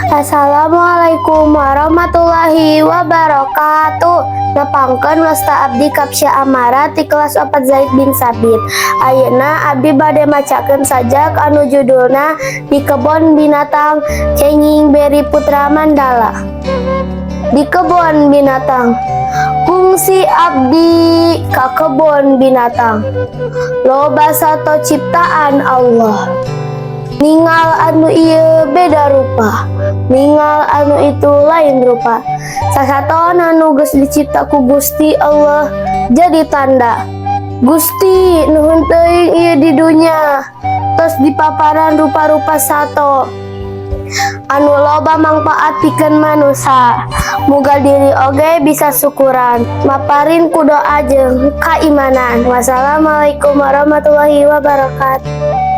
Assalamualaikum warahmatullahi wabarakatuh. Nepangkeun, wasta abdi Kapsya Amara ti kelas 4 Zaid bin Sabit. Ayeuna abdi bade macakeun sajak anu judulna Di Kebon Binatang, kenging Beri Putra Mandala. Di Kebon Binatang. Kungsi abdi ka kebon binatang, loba sato ciptaan Allah. Ningal anu ieu beda rupa, ningal anu itu lain rupa. Sasaton anu geus dicipta ku Gusti Allah jadi tanda. Gusti, nuhun teuing ieu di dunya tos dipaparan rupa-rupa sato anu loba mangpaat pikeun manusa. Muga diri oge bisa syukuran, maparin ku doa jeung kaimanan. Wassalamualaikum warahmatullahi wabarakatuh.